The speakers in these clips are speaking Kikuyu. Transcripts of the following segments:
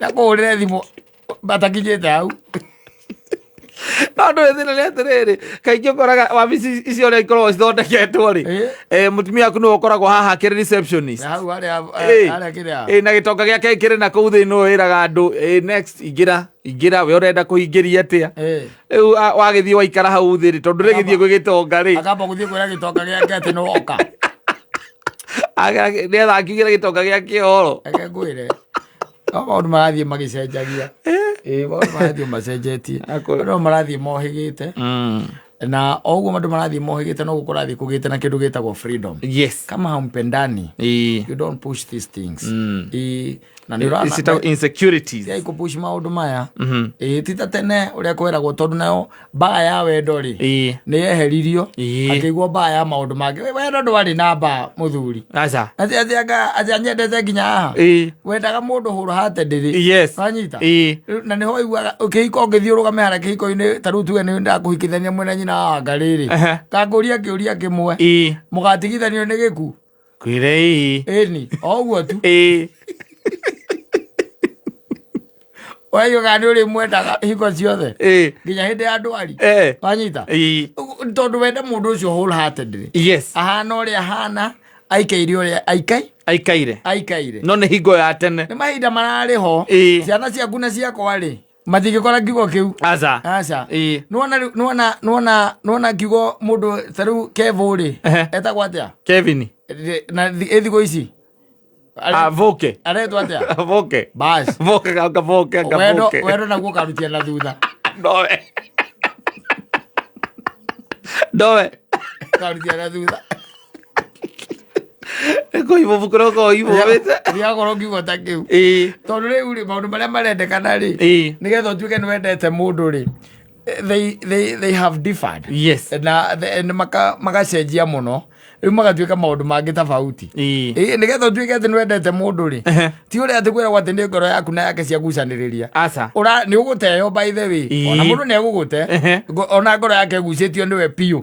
Akũhũrĩre thimũ atakinyĩte hau. No ndũĩ thĩna nĩ atĩrĩrĩ, kaingĩ ũkoraga wabici icio ũrĩa ikoragwo cithondeketwo rĩ, mũtumia waku nĩwe ũkoragwo haha akĩrĩ receptionist. Na hau harĩa harĩa kĩrĩa. Na gĩtonga gĩake kĩrĩ na kũu thĩinĩ ũyũ ĩraga andũ, next ingĩra, ingĩra, we ũrenda kũhingĩria atĩa? Rĩu wagĩthiĩ waikara hau thĩ rĩ, tondũ rĩgĩthiĩ gwĩ gĩtonga rĩ. Akamba gũthiĩ kwĩra gĩtonga gĩake atĩ nĩ woka. Nĩgetha akiugĩre gĩtonga gĩake ũhoro. Reke ngwĩre. No maũndũ marathiĩ magĩcenjagia. Ĩĩ, maũndũ marathiĩ macenjetie. Andũ marathiĩ mohĩgĩte. Na o ũguo andũ marathiĩ mohĩgĩte noguo kũrathiĩ kũgĩte na kĩndũ gĩtagwo freedom. Kama hampendani, you don't push these things. Ĩĩ, na nĩ ũrona Ici ciĩtagwo insecurities. tigai kũpush maũndũ maya. Ĩĩ, ti ta tene ũrĩa kweragwo tondũ nayo mbaa ya wendo rĩ nĩ yeheririo. Akĩigwo mbaa ya maũndũ mangĩ. Wendo ndwarĩ na mbaa mũthuri. Aca. Atĩ atĩ anga atĩ anyendete nginya haha. Wendaga mũndũ wholeheartedly. Wanyita? Na nĩho waiguaga kĩhiko ũngĩthiĩ ũrũgame harĩa kĩhiko-inĩ ta rĩu tuge nĩ ndakũhikithania mwĩna nyina wa anga rĩrĩ. Ngakũria kĩũria kĩmwe. Mũgatigithanio nĩ gĩku? Kwĩre ĩĩ. Ĩni, o ũguo tu. Waigua kana nĩ ũrĩmwendaga hingo ciothe nginya hĩndĩ ya ndwari. Wanyita? Tondũ wende mũndũ ũcio wholeheartedly. Ahana ũrĩa ahana, aikaire ũrĩa Aikaire. Aikaire. No nĩ hingo ya tene. Nĩ mahinda mararĩ ho. Ciana ciaku na ciakwa rĩ, matingĩkora kiugo kĩu. Aca. Aca. Nĩwona rĩu, nĩwona, nĩwona, nĩwona kiugo mũndũ ta rĩu Kevo rĩ, etagwo atĩa? Kevin. Na ĩ thikũ ici? Voke. Aretwo atĩa? Voke. Bas. Voke, gaka voke, gaka Wendo, voke. wendo naguo ũkarutia na thutha. Ndowe. Ndowe. Ũkarutia na thutha. Kũibũ bukũra ũkoragwo ũibũbĩte. Gĩakorwo kiugo ta kĩu. Tondũ rĩu rĩ, maũndũ marĩa marendekana rĩ, nĩgetha ũtuĩke nĩ wendete mũndũ rĩ, they have differed. Na magacenjia mũno. Rĩu magatuĩka maũndũ mangĩ tofauti. Nĩgetha ũtuĩke atĩ nĩ wendete mũndũ rĩ, ti ũrĩa atĩ kwĩragwo atĩ nĩ ngoro yaku na yake ciagucanĩrĩria. Aca. Ura, nĩ ũgũteo by the way. Ona mũndũ nĩ egũgũte. Ona ngoro yake ĩgucĩtio nĩwe biũ.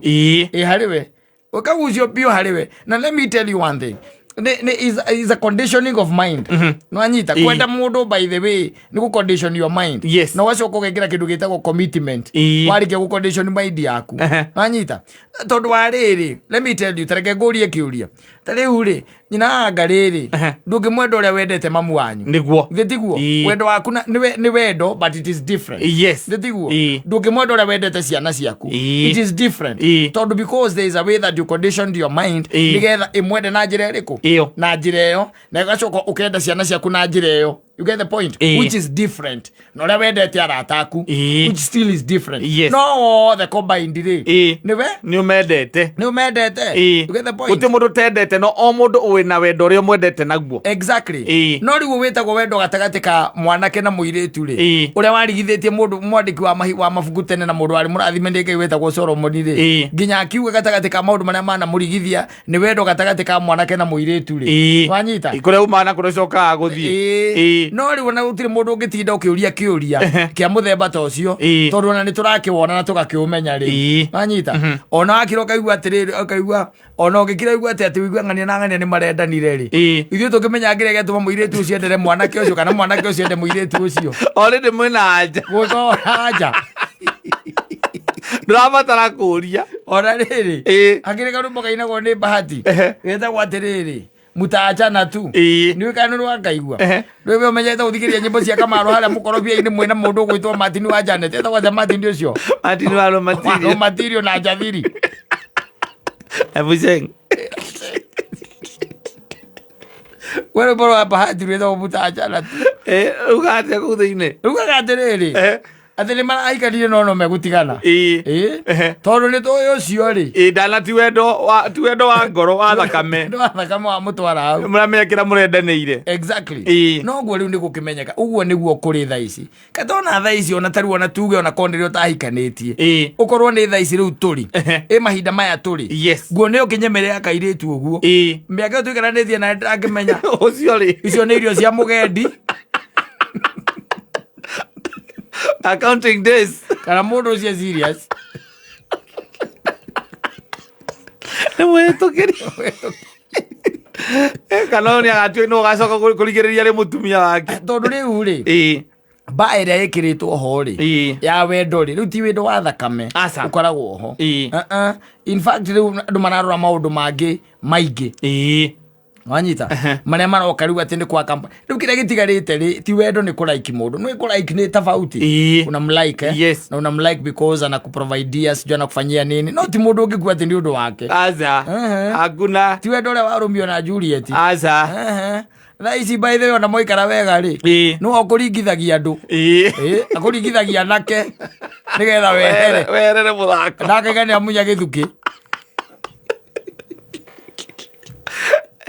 Ĩ harĩ we. Ũkagucio biũ harĩ we. Na let me tell you one thing. Nĩ is a conditioning of mind. Nĩwanyita? Kwenda mũndũ by the way nĩ gũ condition your mind. Na ũgacoka ũgekĩra kĩndũ gĩtagwo commitment. Warĩkia gũ condition mind yaku. Nĩwanyita? Tondũ wa rĩrĩ, let me tell you, ta reke ngũrie kĩũria. Ta rĩu rĩ, nyina anga rĩrĩ, ndũngĩmwenda ũrĩa wendete mamu wanyu. Nĩguo. Githĩ tiguo? Wendo waku nĩ wendo, but it is different. Githĩ tiguo? Ndũngĩmwenda ũrĩa wendete ciana ciaku. It is different. Tondũ because there is a way that you conditioned your mind, nĩgetha ĩmwende na njĩra ĩrĩkũ? Ĩyo. Na njĩra ĩyo, na ĩgacoka ũkenda ciana ciaku na njĩra ĩyo. You get the point? Which is different. Na ũrĩa wendete arata aku, which still is different. No wothe combined rĩ, nĩwe? Nĩ ũmendete. Nĩ ũmendete. You get the point? Gũtirĩ mũndũ ũtendete, no o mũndũ wĩ na wendo ũrĩa ũmwendete naguo. Exactly. No rĩu wĩtagwo wendo gatagatĩ ka mwanake na mũirĩtu rĩ, ũrĩa warigithĩtie mũndũ mwandĩki wa mabuku tene na mũndũ warĩ mũrathime nĩ Ngai wĩtagwo Solomoni rĩ, nginya akiuga gatagatĩ ka maũndũ marĩa manamũrigithia nĩ wendo gatagatĩ ka mwanake na mũirĩtu rĩ. Wanyita? Kũrĩa umaga na kũrĩa ũcokaga gũthiĩ. No rĩu ona gũtirĩ mũndũ ũngĩtinda ũkĩũria kĩũria kĩa mũthemba ta ũcio, tondũ ona nĩ tũrakĩwona na tũgakĩũmenya rĩu. Wanyita? Ona wakira ũkaigua atĩrĩrĩ, ũkaigua ona ũngĩkira ũigua atĩ atĩ ũigue ng'ania na ng'ania nĩ marendanire rĩ. Ithuĩ tũngĩmenya kĩrĩa gĩatũma mũirĩtu ũcio endere mwanake ũcio kana mwanake ũcio ende mũirĩtu ũcio. Already mwĩna anja. Gũkorwo na anja. Ndũrabatara kũũria. Ona rĩrĩ, hakĩrĩ karũmbo kainagwo nĩ Bahati. Getagwo atĩrĩrĩ, mutaachana tu. Nĩ kana nĩ rwakaigua. Rĩu we ũmenyete gũthikĩrĩria nyĩmbo cia Kamaru harĩa mũkorobia-inĩ mwĩna mũndũ ũgwĩtwo Martin wa Janet. Etagwo atĩa Martin ũcio? Martin wa Romatirio. Wa Romatirio na Njathiri. Ebucheng. We rwĩmbo rwa Bahati rwĩtagwo mutaachana tu. Rugaga atĩa kũu thĩinĩ? Rugaga atĩrĩrĩ, atĩ nĩ maraikarire no no megũtigana. Tondũ nĩ tũĩ ũcio rĩ. Ndana ti wendo wa, ti wendo wa ngoro wa thakame. Wendo wa thakame wa mũtwara hau. Mũramenya kĩrĩa mũrendanĩire. Exactly. Noguo rĩu nĩ gũkĩmenyeka. Ũguo nĩguo kũrĩ thaa ici. Kata ona thaa ici ona tarĩu ona tuge ona korwo nĩrĩo ũtahikanĩtie. Ũkorwo nĩ thaa ici rĩu tũrĩ. Ĩ mahinda maya tũrĩ. Nguo nĩ ũkĩnyemerera kairĩtu ũguo. Mĩaka ĩyo tũikaranĩtie na ndangĩmenya. Ũcio rĩ. Icio nĩ irio cia mũgendi. Accounting days. Kana mũndũ ũcio serious. Nĩ mũhĩtũkĩri. Kana ũyũ nĩ agatua nũ ũgacoka kũrigĩrĩria rĩ mũtumia wake. Tondũ rĩu rĩ, mba ĩrĩa ĩkĩrĩtwo ho rĩ, ya wendo rĩ, rĩu ti wendo wa thakame Aca. ũkoragwo ho. Uh-uh. In fact, rĩu andũ mararora maũndũ mangĩ maingĩ. Wanyita marĩa maroka rĩu atĩ nĩ kwa kampani. Rĩu kĩrĩa gĩtigarĩte rĩ, ti wendo, nĩ kũlike mũndũ. Nĩ kũlike nĩ tofauti. Unamlike, eh? Yes. Na unamlike because anakuprovidea, sijui anakufanyia nini, no ti mũndũ ũngĩkua atĩ nĩ ũndũ wake. Aca. Hakuna. Ti wendo ũrĩa wa Romeo na Juliet. Aca. Thaa ici, by the way, ona moikara wega rĩ, no akũringithagia andũ. Akũringithagia anake nĩgetha wehere. Weherere mũthako. Ndakaiga nĩ amunya gĩthukĩ.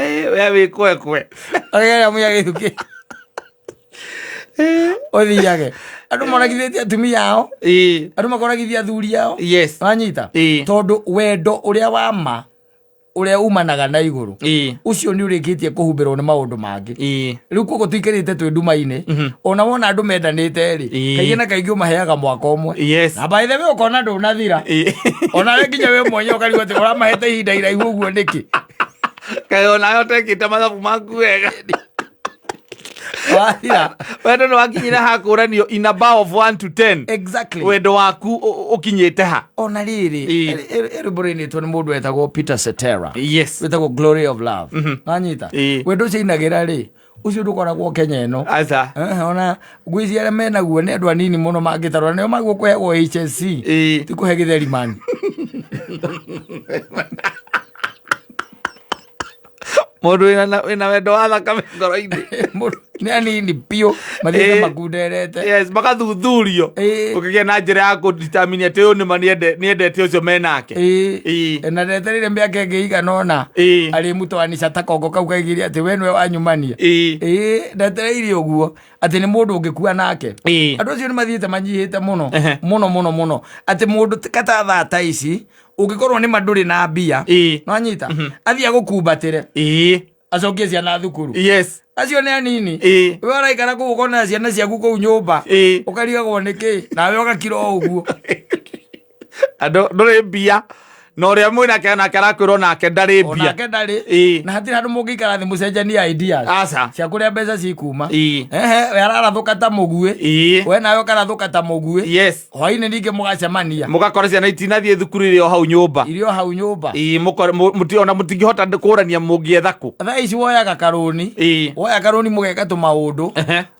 We wĩ kwekwe. Akaiga nĩ amunya gĩthukĩ, ũthiage andũ moragithĩtie atumia ao, andũ makoragithia athuri ao. Wanyita? Tondũ wendo ũrĩa wa ma, ũrĩa umanaga na igũrũ, ũcio nĩ ũrĩkĩtie kũhumbĩrwo nĩ maũndũ mangĩ. Rĩu koguo tũikarĩte twĩ nduma-inĩ. Ona wona andũ mendanĩte rĩ, kaingĩ na kaingĩ ũmaheaga mwaka ũmwe. Na by the way, ũkona ndũnathira. Ona we nginya we mwenyewe ũkarigwo atĩ ũramahete ihinda iraihu ũguo nĩkĩ. Kaĩ onawe ũtekĩte mathabu maku wega. Wathira. Wendo nĩ wakinyire hakũranio in a bar of 1 to 10. Wendo waku ũkinyĩte ha? Ona rĩrĩ, rwĩmbo rũinĩtwo nĩ mũndũ wetagwo Peter Cetera, wĩtagwo Glory of Love. Wanyita? Wendo ũcio inagĩra rĩ, ũcio ndũkoragwo Kenya ĩno. Aca. Ona ngwĩciria arĩa menaguo nĩ andũ anini mũno mangĩtarwo, na nĩo maguo kũheagwo HSC, ti kũhe gĩtheri mani. Mũndũ wĩna wendo wa thakame ngoro-inĩ. Nĩ anini biũ mathiĩte makunderete. Yes, magathuthurio. Ũkĩgĩa na njĩra ya kũdetermine atĩ ũyũ nĩma nĩendete ũcio menake. Na ndetereire mĩaka ĩngĩ igana ũna arĩmũtoanisha ta kongo kau kaigire atĩ we nĩwe wanyumania. Ndetereire ũguo atĩ nĩ mũndũ ũngĩkua nake. Andũ acio nĩ mathiĩte manyihĩte mũno mũno mũno mũno, atĩ mũndũ kata thaa ta ici ũngĩkorwo nĩ ma ndũrĩ na mbia, nwanyita, athiĩ agũkumbatĩre, acokie ciana thukuru. Acio nĩ anini. We ũraikara kũu ũkona ciana ciaku kũu nyũmba, ũkarigagwo nĩ kĩ, nawe ũgakira o ũguo. Andũ ndũrĩ mbia, na ũrĩa mwĩnake nake arakwĩrwo nake ndarĩ mbia. Onake ndarĩ. Na hatirĩ handũ mũngĩikara thĩ mũcenjanie ideas Aca. cia kũrĩa mbeca cikuma. Ehe, we ararathũka ta mũguĩ, we nawe ũkarathũka ta mũguĩ. Hwainĩ ningĩ mũgacemania. Mũgakora ciana itinathiĩ thukuru, irĩ o hau nyũmba. Irio hau nyũmba. Ona mũtingĩhota kũrania mũngĩetha kũ. Thaa ici woyaga karũni. Woya karũni, mũgeka tũmaũndũ,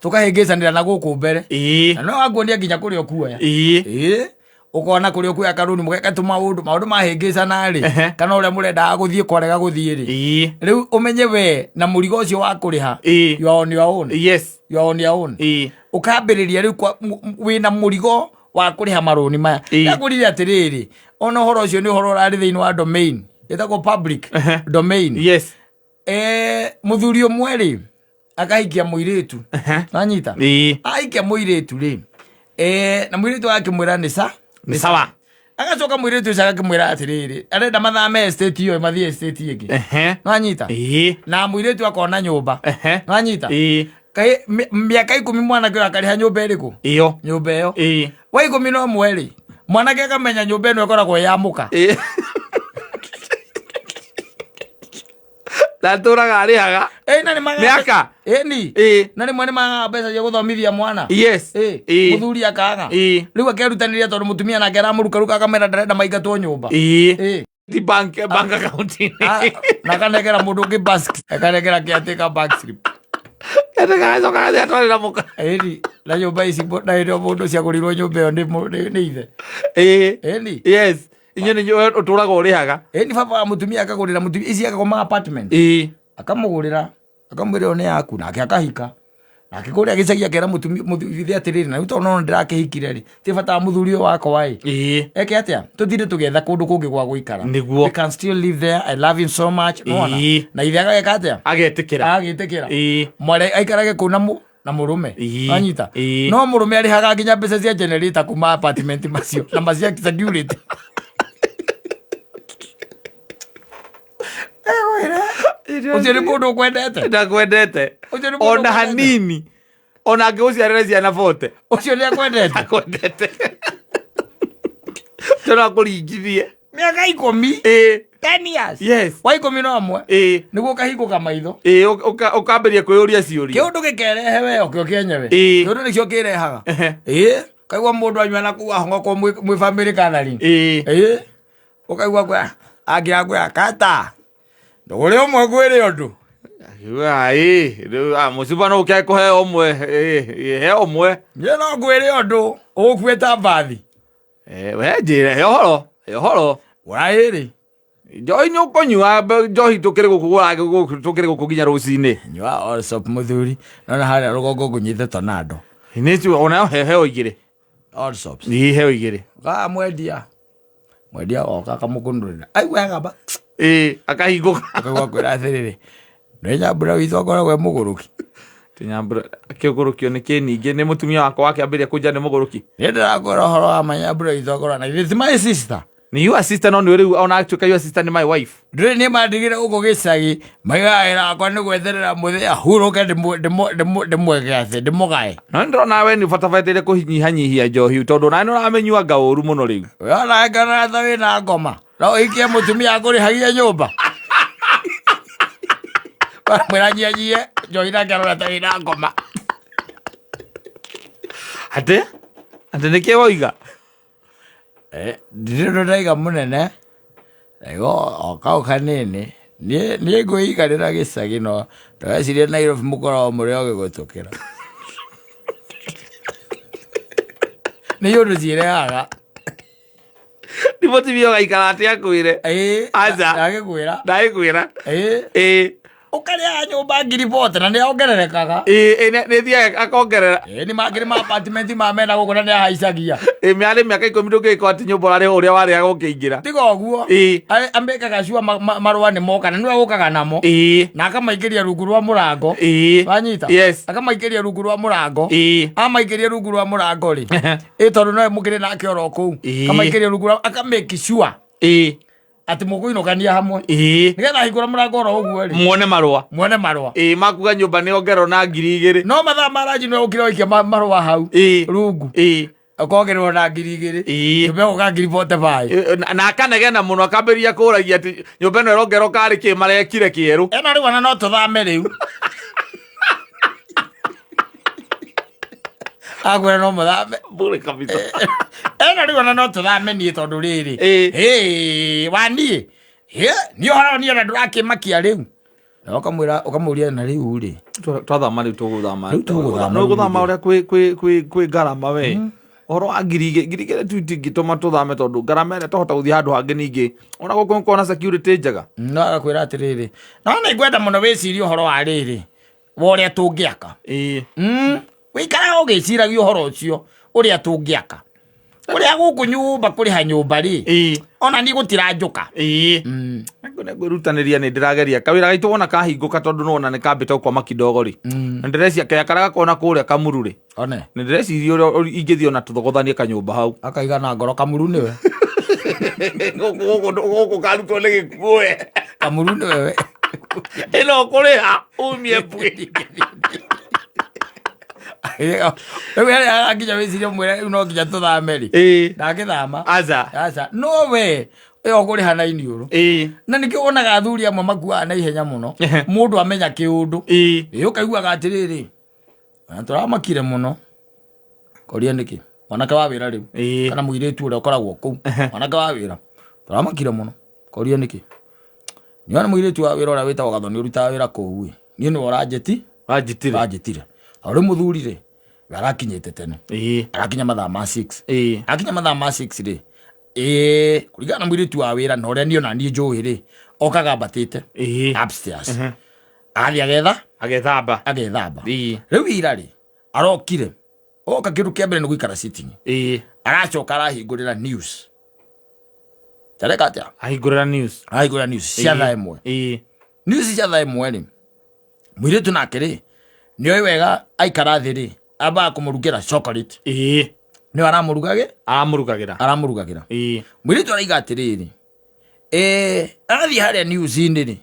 tũkahĩngĩcanĩra na gũkũ mbere. Na no wakuonia nginya kũrĩa ũkuoya. Ũkona kũrĩa ũkuoya karũni, mũgeka tũmaũndũ, maũndũ mahĩngĩcana rĩ, kana ũrĩa mũrendaga gũthiĩ kwarega gũthiĩ rĩ, rĩu ũmenye we na mũrigo ũcio wa kũrĩha, you are on your own. You are on your own. Ũkambĩrĩria rĩu wĩna mũrigo wa kũrĩha marũni maya. Ndakũrire atĩrĩrĩ, ona ũhoro ũcio nĩ ũhoro ũrarĩ thĩinĩ wa domain ĩtagwo public domain. Mũthuri ũmwe rĩ, akahikia mũirĩtu. Wanyita? Ahikia mũirĩtu rĩ, na mũirĩtu agakĩmwĩra nĩ sa Nĩ sawa. Agacoka mũirĩtu ũcio agakĩmwĩra atĩrĩrĩ, arenda mathame estate ĩyo mathiĩ estate ĩngĩ. Wanyita? Na mũirĩtu akona nyũmba. Wanyita? Kaĩ mĩaka 10 mwanake ũyũ akarĩha nyũmba ĩrĩkũ? Ĩyo. Nyũmba ĩyo. Wa 11 rĩ, mwanake akamenya nyũmba ĩno ĩkoragwo ĩ ya mũka. Na tũraga arĩhaga. Na nĩ magaga Mĩaka? Ĩni. Na rĩmwe nĩ magaga mbeca cia gũthomithia mwana. Mũthuri akaga. Rĩu akerutanĩria tondũ mũtumia nake aramũrukaruka, akamera ndarenda maingatwo nyũmba. Ti bank account. Ah, na akanengera mũndũ ũngĩ akanengera kĩatĩka bank slip. Gacoka gathiĩ atwarĩra mũka. Ĩni, na nyũmba ici na hĩndĩ ĩyo mũndũ ũcio agũrirwo nyũmba ĩyo nĩ ithe. Ĩni. Yes, inyuĩ nĩ inyuĩ ũtũraga ũrĩhaga. Ĩni, baba wa mũtumia akagũrĩra mũtumia ici akagoma apartment. Akamũgũrĩra, akamwĩra ĩyo nĩ yaku, nake akahika. Nake kũrĩa gĩcagi akera mũtumia ithe atĩrĩrĩ, na rĩu tondũ nona ndĩrakĩhikire rĩ, ti bata wa mũthuri ũyũ wakwa ĩ, eke atĩa, tũtinde tũgĩetha kũndũ kũngĩ gwa gũikara. We can still live there, I love him so much. Nĩwona? Na ithe agageka atĩa? Agetĩkĩra. Agagĩtĩkĩra. Mwarĩ aikarage kũu na mũrũme. Wanyita? No mũrũme arĩhaga nginya mbeca cia generator kuma apartment macio na macia security. Ũcio nĩ mũndũ ũkwendete? Ndakwendete. Ũcio nĩ mũndũ Ona ũkwendete? hanini, ona angĩgũciarĩra ciana bote. Ũcio nĩ akwendete? Akwendete, ũcio no akũringithie. Mĩaka 10. 10 years. Yes. Wa 11 nĩguo ũkahingũka maitho. Ĩĩ, ũkambĩrĩria kwĩyũria ciũria. Kĩũndũ gĩkerehe we okĩo kĩenyewe. Kĩũndũ nĩkĩo kĩrehaga. Ĩĩ, kaigua mũndũ anyua na kuu ahong'okwo mwĩ family gathering. Ĩĩ, ũkaigua kwĩ angĩ akwĩra kata ndũgũre ũmwe ngwĩre ũndũ. Akiuga, ĩĩ, rĩu, mũcuba no ũkĩage kũheo ũmwe, ĩĩ, ĩĩ, heo ũmwe. Niĩ no ngwĩre ũndũ ũgũkuĩta mbathi. We njĩre, he ũhoro, he ũhoro. Gũra ĩrĩ. Njohi nĩ ũkũnyua, njohi tũkĩrĩ gũkũ gũra, gũkũ, tũkĩrĩ gũkũ nginya rũcinĩ. Nyua Allsops mũthuri, nona harĩa rũgongo ngũnyite tornado. Nĩ tu, onayo heo igĩrĩ. Allsops. Ĩ, heo igĩrĩ. Gaa mwendia. Mwendia oka akamũkũnũrĩra. Ai wega ba. Ĩ, akahingũka. Akaigua kwĩra atĩrĩrĩ, nĩ Nyambura witũ akoragwo e mũgũrũki. Ti Nyambura, akĩgũrũkio nĩ kĩ ningĩ? Nĩ mũtumia wakwa wakĩambĩrĩria kũnja nĩ mũgũrũki. Nĩ ndĩrakwĩra ũhoro wa ma Nyambura witũ akoragwo na githĩ ti my sister? Ni your sister, no nĩ rĩu ona atuĩka your sister nĩ my wife. Ndũrĩ nĩ mandigire gũkũ gĩcagi, maigaga wĩra wakwa nĩ gwetherera mũthĩ ahurũke ndĩmweke atĩ, ndĩmũgae. No nĩ ndĩrona we nĩ ũbatabatie kũnyihanyihia njohi tondũ nawe nĩ ũramĩnyua nga ũru mũno rĩu. We ona ngona ta wĩna ngoma. No ũhikie mũtumia akũrĩhagia nyũmba. Mwĩra nyihanyihie njohi nake arona ta wĩna ngoma. Atĩ? Atĩ nĩkĩ woiga? Ndirĩ ũndũ ndaiga mũnene, ndaiga o kau kanini. Niĩ ngwĩikarĩra gĩcagi no ndĩreciria Nairobi mũkoragwo mũrĩ ogĩ gũtũkĩra. Nĩ ũndũ ciĩrehaga. Nĩ mũtumia ũgaikara atĩ akwĩre. Ĩĩ, Aca. ndagĩkwĩra. Ndagĩkwĩra. Ĩĩ. Ĩĩ. Ũkarĩaga nyũmba ngiri bote na nĩ ongererekaga. Ĩĩ, ĩĩ, nĩ thiaga akongerera. Ĩĩ, nĩ mangĩrĩ ma apartment ma mena gũkũ na nĩ ahaicagia. Ĩĩ, mĩarĩ mĩaka 10 ndũngĩgĩkorwo atĩ nyũmba ũrarĩha ũrĩa warĩhaga ũkĩingĩra. Tiga ũguo. Ĩĩ. Amĩkaga sure marũa nĩ moka na nĩwe ũkaga namo. Ĩĩ. Na akamaingĩria rungu rwa mũrango. Ĩĩ. Wanyita? Yes. Akamaingĩria rungu rwa mũrango. Ĩĩ. Amaingĩria rungu rwa mũrango rĩ. Ĩĩ, tondũ no mũkĩrĩ nake oro kũu. Ĩĩ. Akamaingĩria rungu rwa, akamake sure. Ĩĩ. Atĩ mũkũinũkania hamwe. Ĩĩ. Nĩgetha ahingũra mũrango oro ũguo rĩ. Muone marũa. Muone marũa. Ĩĩ, makuga nyũmba nĩ ongererwo na ngiri igĩrĩ. No mathaa ma ranji nĩwe ũkire waikia marũa hau. Ĩĩ. Rungu. Ĩĩ. Ũkongererwo na ngiri igĩrĩ. Ĩĩ. Nyũmba ĩgũka ngiri forty five. Ĩĩ, na akanegena mũno akambĩrĩria kũragia atĩ nyũmba ĩno ĩrongererwo karĩ kĩ marekire kĩerũ. Ĩno rĩu ona no tũthame rĩu. Akwĩra no mũthame. Bure kabisa. Ĩno rĩu ona no tũthame niĩ tondũ rĩrĩ. Ĩĩ. Ĩĩ, wa niĩ. Ĩĩ, niĩ ũhoro niĩ ona ndũrakĩmakia rĩu. Na ũkamwĩra, ũkamũria na rĩu rĩ. Twathama rĩu tũgũthama. Rĩu tũgũthama Nĩ ũgũthama rĩu. ũrĩa kwĩ ngarama we. Ũhoro wa ngiri igĩrĩ, ngiri igĩrĩ tu itingĩtũma tũthame tondũ ngarama ĩrĩa twahota gũthiĩ handũ hangĩ ningĩ. Ona gũkũ nĩkuona security njega. No agakwĩra atĩrĩrĩ, no nĩ ngwenda mũno wĩcirie ũhoro wa rĩrĩ, wa ũrĩa tũngĩaka. Ĩĩ. Wĩikaraga ũgĩciragia ũhoro ũcio, ũrĩa tũngĩaka. Ũrĩa gũkũ nyũmba kũrĩha nyũmba rĩ, Ĩĩ. ona niĩ gũtiranjũka. Ĩĩ. Nĩ ngwĩrutanĩria nĩ ndĩrageria. Kawĩra gaitũ wona kahingũka tondũ nĩwona nĩ kambĩte gũkwama kidogo rĩ. Na ndĩreciria kaya karĩa gakoragwo na kũrĩa Kamuru rĩ. One. Nĩ ndĩreciria ũrĩa ingĩthiĩ ona tũthogothanie kanyũmba hau. Akaiga na ngoro Kamuru nĩwe. Gũkũ karutwo nĩ gĩkuũ we. Kamuru nĩwe we. Ĩno ũkũrĩha umie mbuĩ. Rĩu harĩa nginya wĩcirie ũmwĩre rĩu no nginya tũthame rĩ. Ĩĩ. Ndangĩthama. Aca. Aca. No we ĩyo ũkũrĩha na iniũrũ. Ĩĩ. Na nĩkĩo wonaga athuri amwe makuaga na ihenya mũno. Mũndũ amenya kĩũndũ. Ĩĩ. Ĩĩ, ũkaiguaga atĩrĩrĩ, na tũramakire mũno. Koria nĩkĩ? Mwanake wa wĩra rĩu. Ĩĩ. Kana mũirĩtu ũrĩa ũkoragwo kũu. Mwanake wa wĩra. Tũramakire mũno. Koria nĩkĩ? Nĩwona mũirĩtu wa wĩra ũrĩa wĩtagwo Gathoni ũrutaga wĩra kũu ĩ. Niĩ nĩwe ũranjĩti. Wanjĩtire. Wanjĩtire. Tondũ rĩu mũthuri rĩ, we arakinyĩte tene. Ĩĩ. Arakinya mathaa ma 6. Ĩĩ. Akinya mathaa ma 6 rĩ, ĩĩ, kũringana na mũirĩtu wa wĩra na ũrĩa niĩ ona niĩ njũĩ rĩ, okaga ambatĩte. Ĩĩ. Upstairs. Agathiĩ agetha? Agethamba. Agethamba. Ĩĩ. Rĩu ira rĩ, arokire. Oka kĩndũ kĩa mbere nĩ gũikara sitting. Ĩĩ. Aracoka arahingũrĩra news. Tareka atĩa? Ahingũrĩra news. Ahingũrĩra news cia thaa ĩmwe. Ĩĩ. News cia thaa ĩmwe rĩ, mũirĩtu nake rĩ, nĩoĩ wega aikara thĩ rĩ, ambaga kũmũrugĩra chocolate. Ĩĩ. Nĩwe aramũrugagĩ? Aramũrugagĩra. Aramũrugagĩra. Ĩĩ. Mũirĩtu araiga atĩrĩrĩ, arathiĩ harĩa news-inĩ rĩ,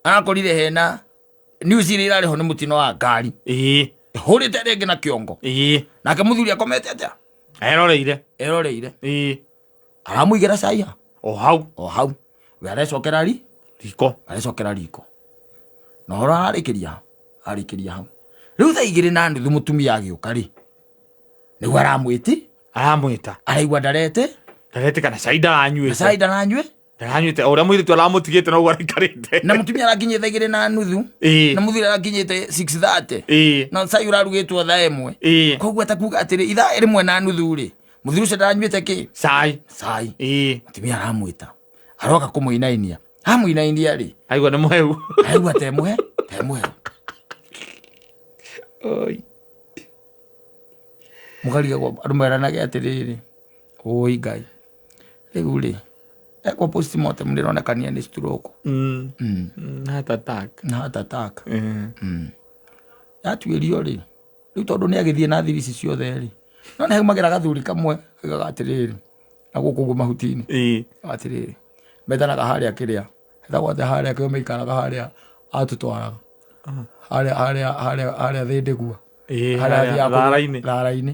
arakorire hena news iria irarĩ ho nĩ mũtino wa ngari. Ĩĩ. Hũrĩte rĩngĩ na kĩongo. Ĩĩ. Nake mũthuri akomete atĩa? Eroreire. Eroreire. Ĩĩ. Aramũigĩra cai ha? O hau. O hau. We arecokera ri Riko. Arecokera riko na ũhoro ararĩkĩria arĩkĩria hau. Rĩu 2:30 mũtumia agĩũka rĩ, nĩguo aramwĩti. Aramwĩta. Araigua ndarete. Ndaretĩka na cai ndaranyuĩte. Cai ndaranyue. Ndaranyuĩte o ũrĩa mũirĩtu aramũtigĩte noguo araikarĩte. Na mũtumia arakinyĩte 2:30. Na mũthuri arakinyĩte 6:30. Na cai ũrarugĩtwo thaa 1. Koguo atakuga atĩrĩ 1:30 rĩ, mũthuri ũcio ndaranyuĩte kĩ? Cai. Cai. Mũtumia aramwĩta, aroka kũmũinainia, amũinainia rĩ, Aigua nĩ mũhehu. Aigua temũhe temũhe. Oi. Mũkarigagwo andũ meranage atĩrĩrĩ, ũi Ngai, rĩu rĩ ekwo postmortem ndĩronekania nĩ stroke. Heart attack. Na heart attack. Yatuĩrio rĩ, rĩu tondũ nĩ agĩthiĩ na thiri ici ciothe rĩ, no nĩ haumagĩra gathuri kamwe kaigaga atĩrĩrĩ, na gũkũ ũguo mahuti-inĩ. Atĩrĩrĩ, metanaga harĩa kĩrĩa etagwo atĩa, harĩa kĩo maikaraga harĩa atũtwaraga harĩa harĩa harĩa harĩa thĩndĩgua. Harĩa harĩa athiaga thara-inĩ. Thara-inĩ.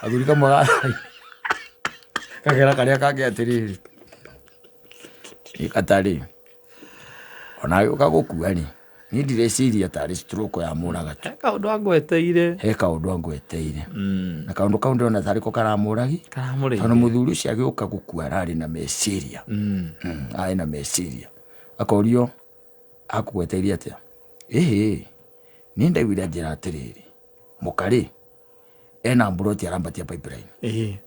Gathuri kamwe ga thara-inĩ gakera karĩa kangĩ atĩrĩrĩ, ĩkatarĩ ona agĩũka gũkua rĩ, niĩ ndireciria tarĩ stroke ya mũraga tu. He kaũndũ angweteire. He kaũndũ angweteire. Na kaũndũ kau ndĩrona tarĩ ko karamũragi. Karamũrĩire. Tondũ mũthuri ũcio agĩũka gũkua ararĩ na meciria. Arĩ na meciria, akorio akũgweteirie atĩa? Ĩhĩ, niĩ ndaiguire anjĩra atĩrĩrĩ, mũkarĩ ena mburoti arambatia pipeline.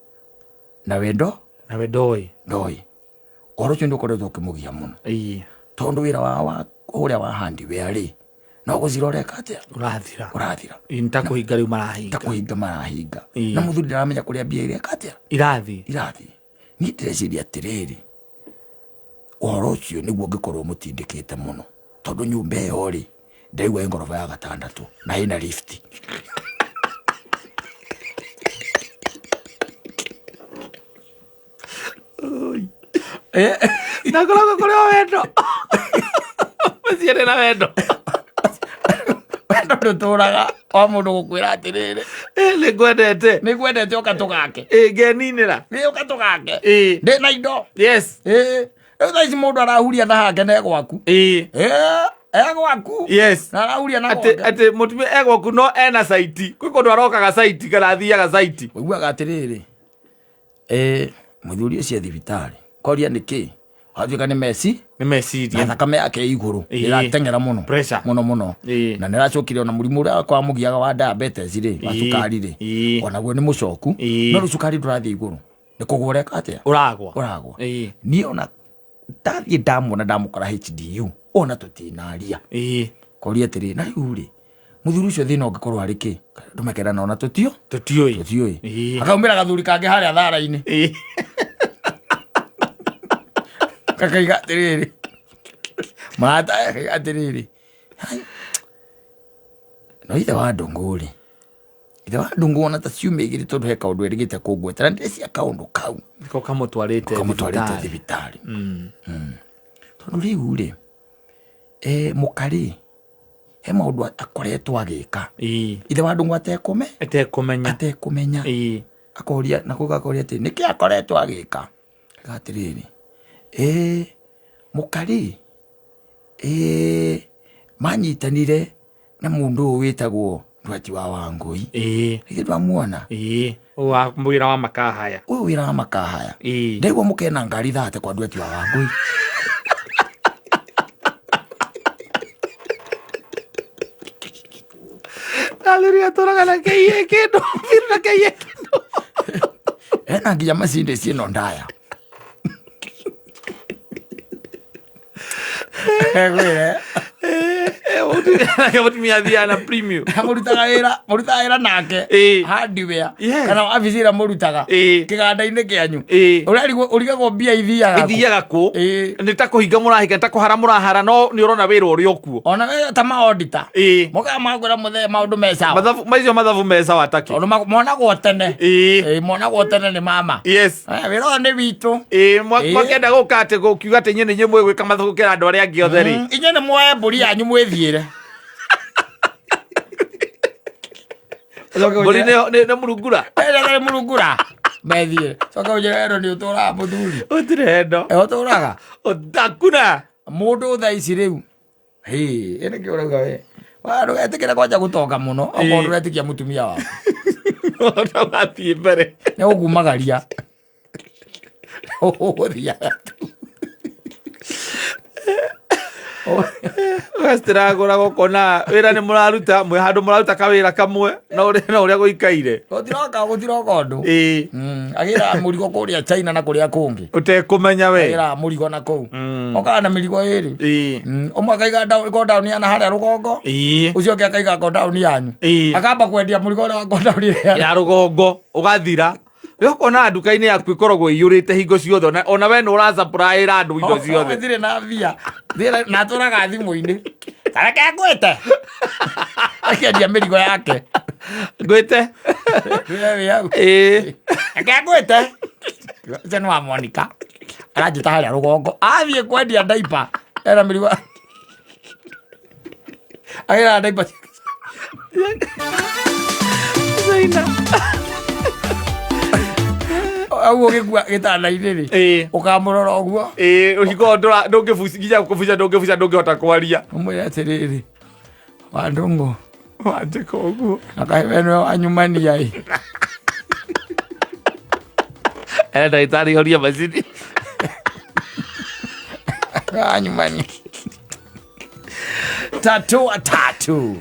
Na wendo. Nawe ndoĩ. Ndoĩ ũhoro ũcio nĩ ũkoretwo ũkĩmũgia mũno. Tondũ wĩra wa ũrĩa wa hardware rĩ, no gũcira ũreka atĩa? Ũrathira. Ũrathira. Nĩ ta kũhinga rĩu marahinga. Ta kũhinga marahinga. Na mũthuri ndaramenya kũrĩa mbia ireka atĩa? Irathiĩ. Irathiĩ. Niĩ ndĩreciria atĩrĩrĩ, ũhoro ũcio nĩguo ũngĩkorwo mũtindĩkĩte mũno, tondũ nyũmba ĩyo rĩ, ndaigua ĩ ngoroba ya gatandatũ na ĩna lift. Na koragwo kũrĩ o wendo. Mũciĩ nĩ na wendo. Wendo ndũtũraga wa mũndũ gũkwĩra atĩrĩrĩ, Nĩ ngwendete. Nĩ ngwendete, ũka tũgake. Ngeninĩra. Nĩ ũka tũgake. Ndĩ na indo. Rĩu thaa ici mũndũ arahuria na hake na egwaku. Egwaku. Na arahuria na Atĩ gwake. Atĩ mũtumia egwaku no ena saiti. Kwĩ kũndũ arokaga saiti kana athiaga saiti. Ũiguaga atĩrĩrĩ, mũthuri ũcio e thibitarĩ, koria nĩkĩ? Watuĩka nĩ meci. Nĩ meciria. Na thakame yake ĩ igũrũ. Ĩrateng'era mũno. Pressure. Mũno mũno. Na nĩ aracokire ona mũrimũ ũrĩa kwamũgiaga wa diabetes rĩ, wa cukari rĩ. Onaguo nĩ mũcoku. No rĩu cukari ndũrathiĩ igũrũ. Nĩ kũgwa ũreka atĩa? Ũragwa. Ũragwa. Niĩ ona ndathiĩ ndamwona ndamũkora HDU, ona tũtinaria. Koria atĩrĩ, na rĩu rĩ, mũthuri ũcio thĩna ũngĩkorwo arĩ kĩ? Andũ makerana ona tũtio. Tũtiũĩ. Tũtiũĩ. Akaumĩra gathuri kangĩ harĩa thara-inĩ. Kakaiga atĩrĩrĩ, marata akaiga atĩrĩrĩ, hai, no ithe wa Ndũng'ũ rĩ, ithe wa Ndũng'ũ ona ta ciumia igĩrĩ tondũ he kaũndũ erĩgĩte kũngwetera, ndĩreciria kaũndũ kau Nĩko kamũtwarĩte kamũtwarĩte thibitarĩ. Thibitarĩ. Tondũ rĩu rĩ, mũkarĩ he maũndũ akoretwo agĩka. Ithe wa Ndũng'ũ atekũme? Atekũmenya. Atekũmenya. Akoria, nako gakoria atĩ nĩkĩ akoretwo agĩka? Akauga atĩrĩrĩ, mũkarĩ, manyitanire na mũndũ ũyũ wĩtagwo Ndwati wa Wangũi. Githĩ ndwamuona? Ũyũ wa wĩra wa makahaya. Ũyũ wĩra wa makahaya. Ndaigua mũkena ngari thate kwa Ndwati wa Wangũi. Athuri atũraga na kĩiye kĩndũ, biru na kĩiye kĩndũ. Ena nginya macinde ciĩno ndaya. Egwĩre. Nake mũtumia athiaga na premium. Mũrutaga wĩra, mũrutaga wĩra nake. Hardware. Kana wabici ĩrĩa mũrutaga. Kĩganda-inĩ kĩanyu. Ũrarigwo, ũrigagwo mbia ithiaga kũ? Ithiaga kũ? Nĩ ta kũhinga mũrahinga, nĩ ta kũhara mũrahara, no nĩ ũrona wĩra ũrĩ o kuo. Ona we ta ma-auditor. Mokaga makwĩra mũthee maũndũ me sawa. Mathabu, macio mathabu me sawa takĩ. Tondũ monagwo tene. Monagwo tene nĩ mama. Wĩra ũyũ nĩ witũ. Mwakĩenda gũka atĩ gũkiuga atĩ inyuĩ nĩ inyuĩ mwĩgwĩka mathabu gũkĩra andũ arĩa angĩ othe rĩ. Inyuĩ nĩ muoe mbũri yanyu mwĩthiĩre. Mbũri nĩ mũrungura? Nĩ mũrungura. Methiĩ coka ũnjĩre wendo nĩ ũtũraga mũthuri. Ũtirĩ wendo. Ũtũraga. Ũtakuna. Mũndũ thaa ici rĩu hĩ ĩ nĩkĩ ũrauga we? Wa, ndũgetĩkĩre kwanja gũtonga mũno okorwo ndũretĩkia mũtumia waku. Ona wathiĩ mbere. Nĩ gũkumagaria. Ũgũthiaga tu. Ũgacitĩragũra gũkona wĩra nĩ mũraruta mwĩ handũ mũraruta kawĩra kamwe na ũrĩa na ũrĩa gũikaire. Gũtiroka gũtiroka ũndũ. Ĩĩ. Agĩraga mũrigo kũrĩa China na kũrĩa kũngĩ. Ũtekũmenya we. Agĩraga mũrigo na kũu. Okaga na mĩrigo ĩrĩ. Ĩĩ. Ũmwe akaiga godown ya na harĩa rũgongo. Ĩĩ. Ũcio ũngĩ akaiga godown yanyu. Ĩĩ. Akamba kwendia mũrigo ũrĩa wa godown ĩrĩa. Ya rũgongo ũgathira. We ũkona nduka-inĩ yaku ĩkoragwo ĩiyũrĩte hingo ciothe ona- ona we nĩ ũrasupplyĩra andũ indo ciothe. Ndirĩ na mbia. Ndirĩ na atũraga thimũ-inĩ. Tareke ngwĩte. Akĩendia mĩrigo yake. Ngwĩte. We wĩ hau. Ĩĩ. Reke ngwĩte. Ũcio nĩ wa Monica. Aranjĩta harĩa rũgongo. Athiĩ kwendia ndaipa. Ena mĩrigo. Agĩra ndaipa. Zaina. Au ũgĩkua gĩtanda-inĩ rĩ. Ĩĩ. Ũkamũrora ũguo. Ĩĩ, ũhingo ndũra ndũngĩbuci nginya kũbuca ndũngĩbuca ndũngĩhota kwaria. Ũmwĩre atĩrĩrĩ. Wandũng'ũ. Wanjĩka ũguo. Na kaĩ we nĩwe wanyumania ĩ. Ere ndagĩtarĩ horia macini. Wanyumania. Tatua tatu.